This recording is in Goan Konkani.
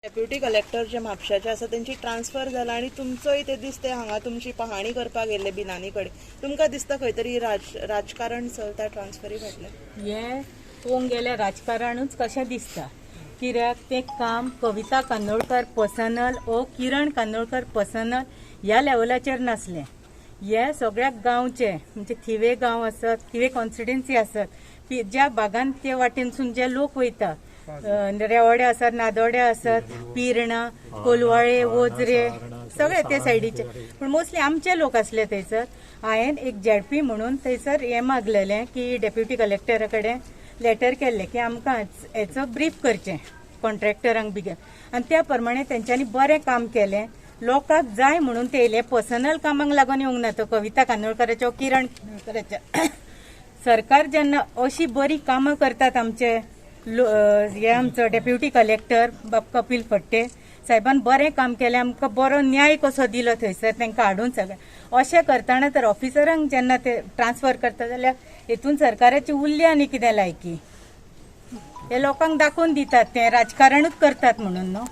डेप्युटी कलेक्टर जे म्हापशाचे आसा तेंची ट्रान्सफर जाला आनी तुमचोय ते दीस ते हांगा तुमची पाहाणी करपाक गेल्ले बिनानी कडेन. तुमकां दिसता खंय तरी राजकारण चलता ट्रान्सफरी फाटल्यान? हें पळोवंक गेल्यार राजकारणूच कशें दिसता, कित्याक तें काम कविता कांदोळकर पर्सनल ओ किरण कांदोळकर पर्सनल ह्या लेवलाचेर नासलें. हे सगळ्या गांवचे, म्हणजे थिवे गांव आसत, थिवे कॉन्स्टिट्युएन्सी आसत, ज्या भागान ते वाटेनसून जे लोक वयता, रेवड्या आसत, नादोड्या आसत, पिर्णा, कोलवाळे, वोजरे, सगळे ते सायडीचे, पूण मोस्टली आमचे लोक आसले थंयसर. हांवें एक झेडपी म्हणून थंयसर हें मागलेलें की डेप्युटी कलेक्टरा कडेन लेटर केल्लें की आमकां हेचो ब्रीफ करचें कॉन्ट्रॅक्टरांक बी, आनी त्या प्रमाणे तेंच्यांनी बरें काम केलें. लोकांक जाय म्हणून ते येयले, पर्सनल कामांक लागून येवंक ना तो कविता कांदोळकराच्या, किरण कांदोळकराच्या. सरकार जेन्ना अशी बरी कामां करतात, आमचे हे आमचो डेप्युटी कलेक्टर बाब कपील फडटे साहेबान बरें काम केलें, आमकां बरो न्याय कसो दिलो थंयसर तांकां हाडून सगळें. अशें करतना तर ऑफिसरांक जेन्ना ते ट्रान्सफर करता जाल्यार हेतून सरकाराची उरली आनी कितें लायकी? हे लोकांक दाखोवन दितात, ते राजकारणूच करतात म्हणून न्हू.